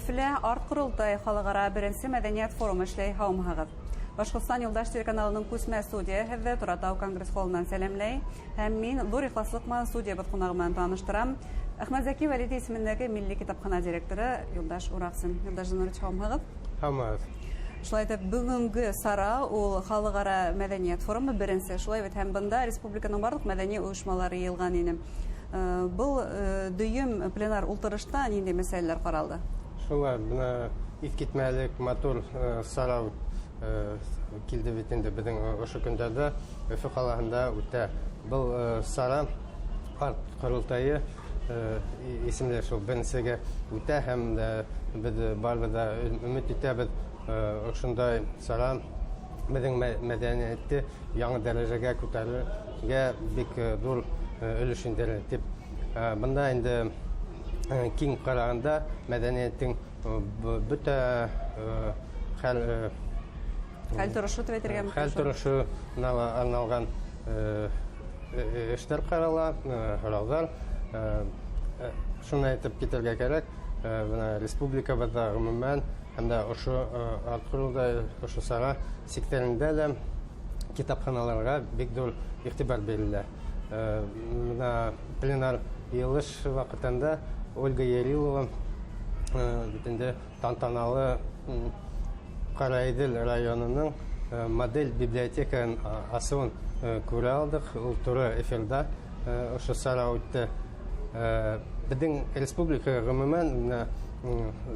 Өфөлә Арт ҡоролтай халыҡ-ара беренсе мәҙәниәт форумы эшләй. Һаумыһығыҙ! Башҡортостан Юлдаш телеканалының күсмә студияһы һеҙҙе Торатау конгресс-холынан сәләмләй. Һәм мин ҙур ихласлыҡ менән студиябыҙ ҡунағы менән таныштырам. Әхмәтзәки Вәлиди исемендәге Милли китапхана директоры Юлдаш Ураҡсин. Юлдаш Зиннурович, һаумыһығыҙ! Һаумыһығыҙ! Шулай итеп, бөгөнгө сара ул халыҡ-ара мәҙәниәт форумы беренсе, шулай бит, һәм бында республиканың барлыҡ мәҙәни ойошмалары йыйылған ине. Был дөйөм пленар ултырышта ниндәй мәсьәләләр ҡаралды? Шулай, бына иҫ китмәлек матур сара килде бит инде беҙҙең ошо көндәрҙә Өфө ҡалаһында үтә. Был сара Ҡарт ҡоролтайы исемле шул беренсегә үтә, һәм беҙ барыбыҙ ҙа өмөт итәбеҙ, ошондай сара беҙҙең мәҙәниәтте яңы дәрәжәгә күтәрергә бик ҙур өлөш индерер тип. Бында инде киң ҡарағанда мәҙәниәттең бөтә хәл хәл торошо тип әйтергә мөмкин. Хәл торошона арналған эштәр ҡарала, һорауҙар. Шуны әйтеп китергә кәрәк, бына республикабыҙҙа ғөмүмән һәм дә ошо арттырыуҙа, ошо сара сиктәрендә лә китапханаларға бик ҙур иғтибар бирелә. Бына пленар йыйылыш ваҡытында Ольга Ярилова бит инде тантаналы Ҡараиҙел районының модель библиотекаһын асыуын күрә алдыҡ. Ул тура эфирҙа ошо сара үтте. Беҙҙең республика ғөмүмән, бына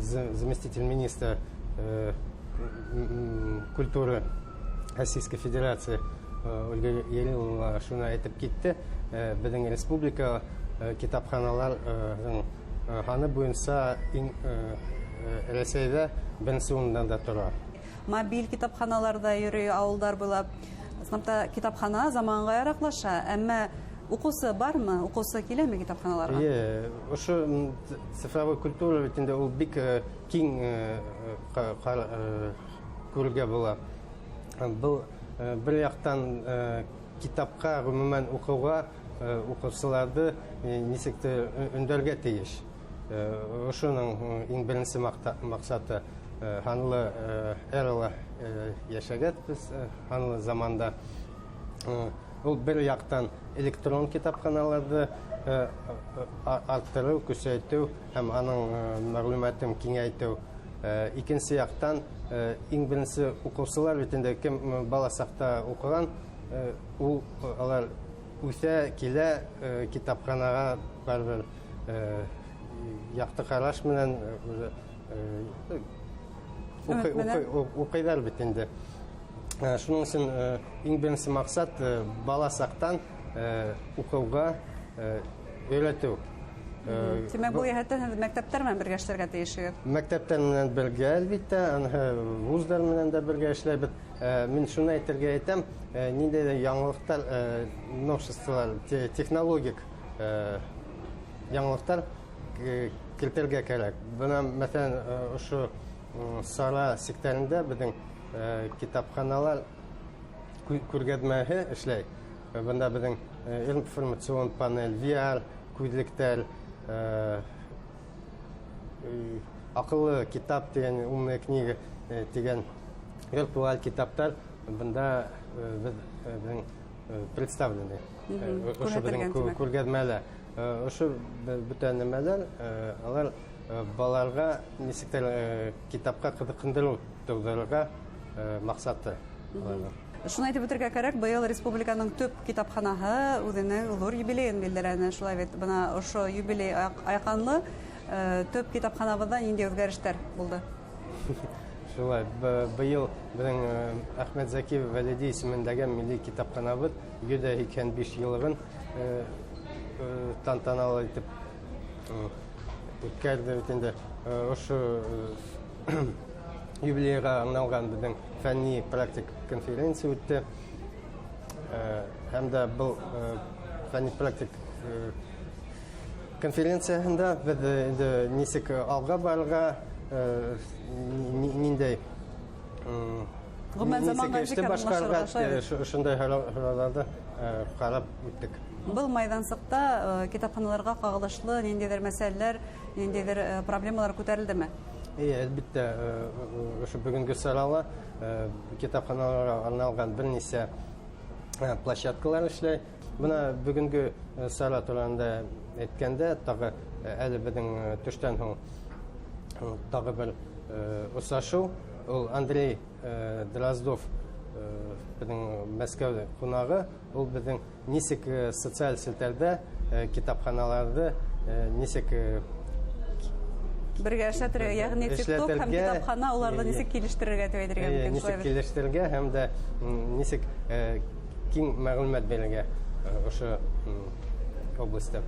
заместитель министра культуры Российской Федерации Ольга Ярилова шуны әйтеп китте: беҙҙең республика китапханаларҙың һаны буйынса иң Рәсәйҙә беренсе урындан да тора. Мобиль китапханаларҙа йөрөй ауылдар буйлап. Ысынлап та, китапхана заманға яраҡлаша, әммә уҡыусы бармы? Уҡыусы киләме китапханаларға? Эйе, ошо цифровой культура бит инде ул бик киң күрергә була. Был бер яҡтан китапҡа, ғөмүмән, уҡыуға уҡыусыларҙы нисектер өндәргә тейеш. Ошоноң иң беренсе маҡсаты. Һанлы эрала йәшәгән беҙ, һанлы заманда. Ул бер яҡтан электрон китапханаларҙы арттырыу, көсәйтеү һәм аның мәғлүмәтен киңәйтеү. Икенсе яҡтан, иң беренсе уҡыусылар бит инде, кем бала саҡта уҡыған, ул алар үҫә килә китапханаға барыбер яҡты ҡараш менән уҡыйҙар бит инде. Шуның өсөн иң беренсе маҡсат бала саҡтан уҡыуға өйрәтеү. Тимәк, был йәһәттән һеҙ мәктәптәр менән бергә эшләргә тейешһегеҙ? Мәктәптәр менән бергә, әлбиттә, вуздар менән дә бергә эшләйбеҙ. Мин шуны әйтергә әйтәм, ниндәйҙер яңылыҡтар, новшестволар, технологик яңылыҡтар кертергә кәрәк. Бына, мәҫәлән, ошо сара сиктәрендә беҙҙең китапханалар күргәҙмәһе эшләй. Бында беҙҙең информацион панель, VR күҙлектәр, аҡыллы китап тигән, умная книга тигән виртуаль китаптар бында беҙҙең представлены. Ошо беҙҙең күргәҙмәлә. Ошо бөтә нәмәләр, алар балаларға нисектер китапҡа ҡыҙыҡһындырыу тыуҙырырға маҡсаты. Шуны әйтеп үтергә кәрәк, быйыл республиканың төп китапханаһы үҙенең ҙур юбилейын билдәләне. Шулай бит, бына ошо юбилей айҡанлы төп китапханабыҙҙа ниндәй үҙгәрештәр булды? Шулай, быйыл беҙҙең Әхмәтзәки Вәлиди исемендәге милли китапханабыҙ 185 йыллығын тантаналы итеп үткәрҙе бит инде. Ошо юбилейға арналған беҙҙең фәнни практик конференция үтте. Һәм дә был фәнни практик конференцияһында беҙ инде нисек алға барырға, ниндәй ғөмүмән заманға эште башҡарырға, ошондай һорауҙарҙы ҡарап үттек. Был майҙансыҡта китапханаларға ҡағылышлы ниндәйҙер мәсьәләләр, ниндәйҙер проблемалар күтәрелдеме? Әлбиттә, ошо бөгөнгө сарала китапханаларға арналған бер нисә площадкалар эшләй. Бына бөгөнгө сара тураһында әйткәндә, тағы әле беҙҙең төштән һуң тағы бер осрашыу. Ул Андрей Дроздов, беҙҙең Мәскәү ҡунағы. Ул беҙҙең нисек социаль селтәрҙә китапханаларҙы нисек бергә эшләтергә, йәғни TikTok һәм китапхана уларҙы нисек килештерергә тип әйтергә мөмкин. Нисек килештерергә һәм дә нисек киң мәғлүмәт бирергә ошо областьта.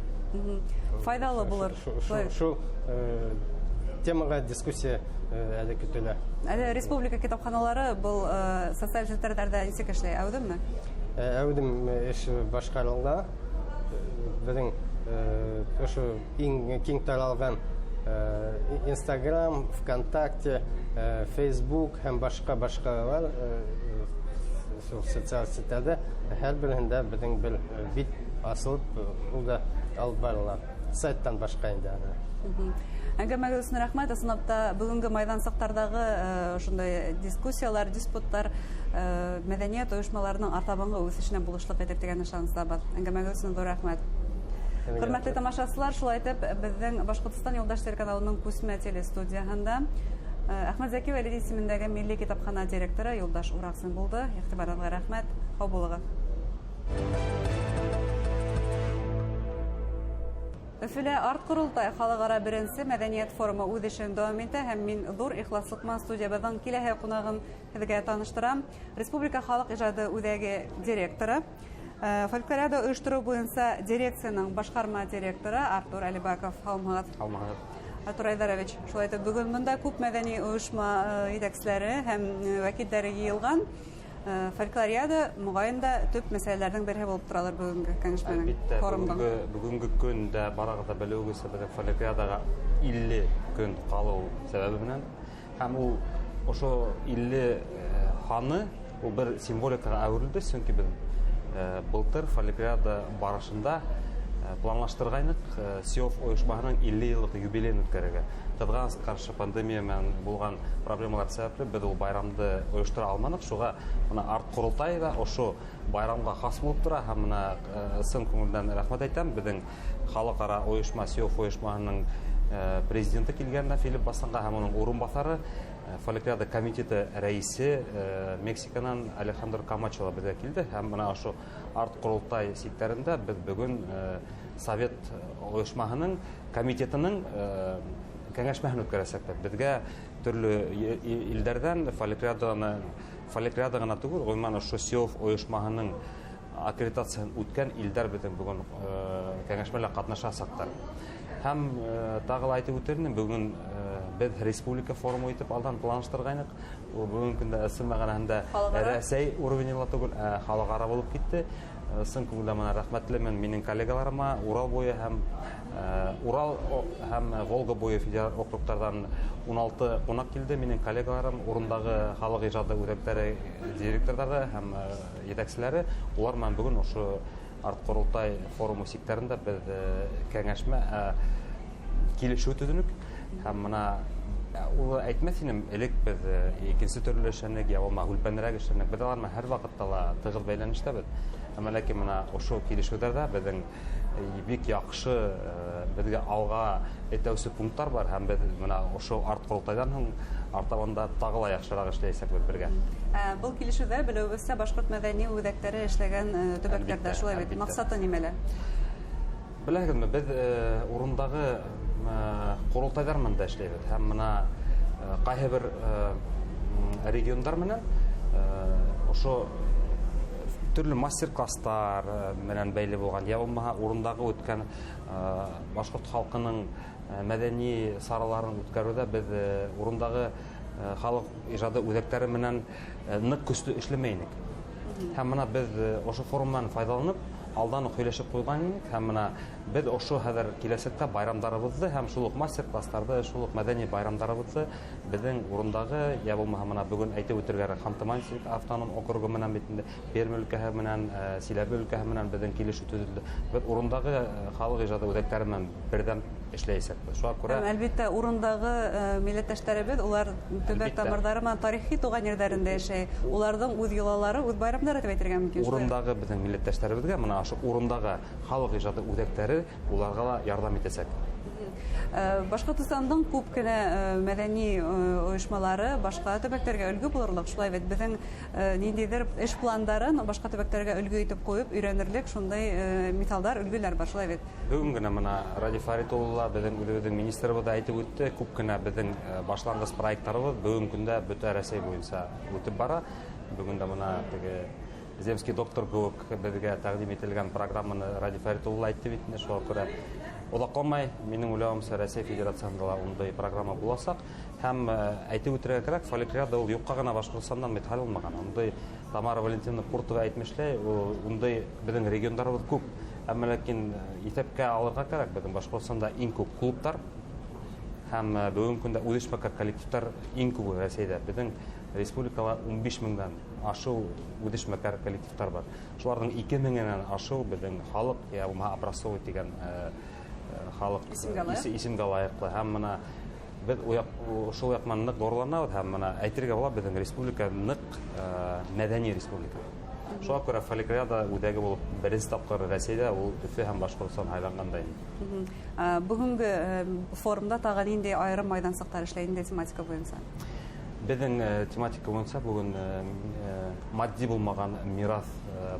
Файҙалы булыр. Шул темаға дискуссия әле көтөлә. Әле республика китапханалары был социаль селтәрҙәрҙә нисек эшләй, әүҙемме? Әүҙем эш башҡарыла. Беҙҙең ошо иң киң таралған Инстаграм, ВКонтакте, Фейсбук һәм башҡа-башҡалар социаль селтәрҙә һәр береһендә беҙҙең бер бит асылып, ул да алып барыла. Сайттан башҡа инде ана. Әңгәмәгеҙ өсөн рәхмәт. Ысынлап та бөгөнгө майҙансыҡтарҙағы ошондай дискуссиялар, диспуттар мәҙәниәт ойошмаларының артабанғы үҫешенә булышлыҡ итер тигән ышаныстабыҙ. Әңгәмәгеҙ өсөн ҙур рәхмәт. Хөрмәтле тамашасылар, шулай итеп беҙҙең Башҡортостан Юлдаш телеканалының күсмә телестудияһында Әхмәт Зәки Вәлиди исемендәге Милли китапхана директоры Юлдаш Ураҡсин булды. Иғтибарығыҙға рәхмәт. Һау булығыҙ. Өфөлә Арт ҡоролтай халыҡ-ара беренсе мәҙәниәт форумы үҙ эшен дауам итә, һәм мин ҙур ихласлыҡ менән студиябыҙҙың киләһе ҡунағын һеҙгә таныштырам. Республика халыҡ ижады үҙәге директоры, фольклориада ойоштороу буйынса дирекцияның башҡарма директоры Артур Әлибаков. Һаумыһығыҙ. Һаумыһығыҙ. Артур Айдарович, шулай итеп бөгөн бында күп мәҙәни ойошма етәкселәре һәм вәкилдәре йыйылған. Фольклориада моғайын да төп мәсьәләләрҙең береһе булып торалыр бөгөнгө кәңәшмәнең, форумдың. Бөгөнгө көндә барығыҙ ҙа белеүегеҙсә, беҙҙең фольклориадаға 50 көн ҡалыу сәбәбе менән һәм ул ошо 50 һаны ул бер символикаға әүерелде, сөнки беҙ былтыр фольклориада барышында планлаштырғайныҡ СИОФ ойошмаһының 50 йыллыҡ юбилейын үткәрергә. Ҡыҙғаныс ҡаршы пандемия менән булған проблемалар сәбәпле беҙ ул байрамды ойоштора алманыҡ. Шуға бына Арт ҡоролтай ҙа ошо байрамға хас булып тора һәм бына ысын күңелдән рәхмәт әйтәм. Беҙҙең халыҡ-ара ойошма СИОФ ойошмаһының президенты килгәндә Филипп Басанға һәм уның урынбаҫары, фольклориада комитеты рәисе Мексиканан Алехандро Камачо беҙгә килде һәм бына ошо Арт ҡоролтай сиктәрендә беҙ бөгөн Совет ойошмаһының комитетының кәңәшмәһен үткәрәсәкбеҙ. Беҙгә төрлө илдәрҙән фольклориада ғына түгел, ғөмүмән ошо СИОФ ойошмаһының аккредитацияһын үткән илдәр беҙҙең бөгөн кәңәшмәлә ҡатнашасаҡтар. Һәм тағы ла әйтеп үтер инем, бөгөн беҙ республика форумы итеп алдан планлаштырғайныҡ. Ул бөгөнгө көндә ысын мәғәнәһендә Рәсәй уровеньла түгел, ә халыҡ-ара булып китте. Ысын күңелдән бына рәхмәтлемен минең коллегаларыма, Урал буйы һәм Урал һәм Волга буйы федераль округтарҙан 16 ҡунаҡ килде. Минең коллегаларым, урындағы халыҡ ижады үҙәктәре директорҙары һәм етәкселәре, улар менән бөгөн ошо Арт ҡоролтай форумы сиктәрендә беҙ кәңәшмә килешеү төҙөнөк. Һәм бына улы әйтмәҫ инем, элек беҙ икенсе төрлө эшләнек, йә булмаһа һүлпәнерәк эшләнек. Беҙ алар менән һәр ваҡытта ла тығыҙ бәйләнештәбеҙ. Әммә ләкин бына ошо килешеүҙәрҙә беҙҙең бик яҡшы беҙгә алға этәүсе пункттар бар, һәм беҙ бына ошо Арт ҡоролтайҙан һуң артабан да тағы ла яҡшыраҡ эшләйәсәкбеҙ бергә. Был килешеүҙә белеүебеҙсә башҡорт мәҙәни үҙәктәре эшләгән төбәктәрҙә, шулай бит? Маҡсаты нимәлә? Беләһегеҙме, беҙ урындағы ҡоролтайҙар менән дә эшләйбеҙ, һәм бына ҡайһы бер региондар менән ошо төрлө мастер-класстар менән бәйле булған, йә булмаһа урындағы үткән башҡорт халҡының мәҙәни сараларын үткәреүҙә беҙ урындағы халыҡ ижады үҙәктәре менән ныҡ көслө эшләмәй инек. Һәм бына беҙ ошо форумдан файҙаланып, алдан уҡ һөйләшеп ҡуйған инек, һәм бына беҙ ошо хәҙер киләсәктә байрамдарыбыҙҙы һәм шул уҡ мастер-класстарҙы, шул уҡ мәҙәни байрамдарыбыҙҙы беҙҙең урындағы, йә булмаһа бына бөгөн әйтеп үтергә Ханты-Мансийск автоном округы менән бит инде, Пермь өлкәһе менән, Силәбе өлкәһе менән беҙҙең килешеү төҙөлдө. Беҙ урындағы халыҡ ижады үҙәктәре менән берҙәм Эшләйәсәкбеҙ. Шуға күрә Һәм, әлбиттә, урындағы милләттәштәребеҙ, улар төбәк тамырҙары менән тарихи тыуған ерҙәрендә йәшәй. Уларҙың үҙ йолалары, үҙ байрамдары тип әйтергә мөмкин. Урындағы беҙҙең милләттәштәребеҙгә мына ошо урындағы халыҡ ижады үҙәктәре уларға ла ярҙам итәсәк. Башҡортостандың күп кенә мәҙәни ойошмалары башҡа төбәктәргә өлгө булырлыҡ, шулай бит, беҙҙең ниндәйҙер эш пландарын башҡа төбәктәргә өлгө итеп ҡуйып өйрәнерлек шундай миҫалдар, өлгөләр бар, шулай бит. Бөгөн генә мына Радий Фәрит улы ла, беҙҙең үҙебеҙҙең министрыбыҙ ҙа әйтеп үтте, күп кенә беҙҙең башланғыс проекттарыбыҙ бөгөнгө көндә бөтә Рәсәй буйынса үтеп бара. Бөгөн дә мына теге Земский доктор кеүек беҙгә тәҡдим ителгән программаны Радий Фәрит улы әйтте бит инде, шуға күрә оҙаҡламай, минең уйлауымса, Рәсәй Федерацияһында ла ундай программа буласаҡ. Һәм әйтеп үтергә кәрәк, Фольклориада ул юҡҡа ғына Башҡортостандан бит һайланмаған. Ундай Тамара Валентиновна Пуртова әйтмешләй, ул ундай беҙҙең региондарыбыҙ күп. Әммә ләкин иҫәпкә алырға кәрәк, беҙҙең Башҡортостанда иң күп клубтар һәм бөгөнгө көндә үҙешмәкәр коллективтар иң күбе Рәсәйҙә. Беҙҙең республикала 15 меңдән ашыу үҙешмәкәр коллективтар бар. Шуларҙың 2 меңенән ашыу беҙҙең халыҡ, йә булмаһа образцовый тигән, халыҡ Исемгә лайыҡ. Исемгә лайыҡлы. Һәм мына беҙ шул яҡ менән ныҡ ғорурланабыҙ, һәм мына әйтергә була, беҙҙең республика ныҡ мәҙәни республика. Шуға күрә Фольклориада үҙәге булып беренсе тапҡыр Рәсәйҙә ул Өфө һәм Башҡортостан һайланған да инде. Бөгөнгө форумда тағы ниндәй айырым майҙансыҡтар эшләй, ниндәй тематика буйынса? Беҙҙең тематика буйынса бөгөн матди булмаған мираҫ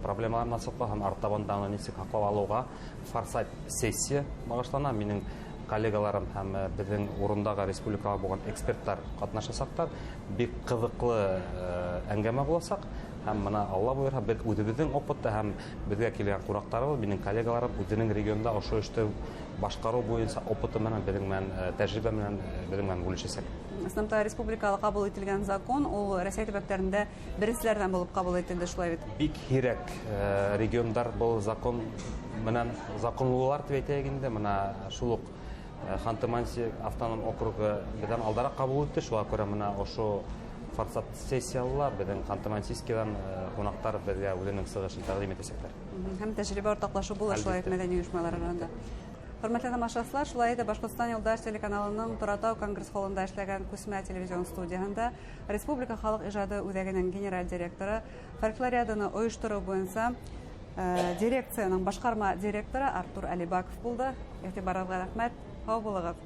проблемаларын асыҡлау һәм артабан да уны нисек һаҡлап алыуға форсайт сессия бағышлана. Минең коллегаларым һәм беҙҙең урындағы республикала булған эксперттар ҡатнашасаҡтар. Бик ҡыҙыҡлы әңгәмә буласаҡ. Һәм мына Алла бойорһа, беҙ үҙебеҙҙең опытта һәм беҙгә килгән ҡунаҡтарыбыҙ, минең коллегаларым үҙенең регионда ошо эште башҡарыу буйынса опыты менән, беҙҙең менән тәжрибә менән беҙҙең менән бүлешәсәк. Ысынлап республикала ҡабул ителгән закон ул Рәсәй төбәктәрендә беренселәрҙән булып ҡабул ителде, шулай бит? Бик һирәк региондар был закон менән законлылар тип әйтәйек инде. Мына шул уҡ Ханты-Манси автоном округы беҙҙән алдараҡ ҡабул итте, шуға күрә мына ошо форсат сессиялар беҙҙең Ханты-Мансийскийҙан ҡунаҡтар беҙгә үҙенең сығышын тәҡдим итәсәктәр. Һәм тәжрибә уртаҡлашыу булыр шулай Әлбиттә. мәҙәни ойошмалар араһында. Хөрмәтле тамашасылар, шулай итеп Башҡортостан Юлдаш телеканалының Торатау конгресс холлында эшләгән күсмә телевизион студияһында Республика халыҡ ижады үҙәгенең генераль директоры, фольклориаданы ойоштороу буйынса дирекцияның башҡарма директоры Артур Әлибаков булды. Иғтибарығыҙға рәхмәт. Һау булығыҙ.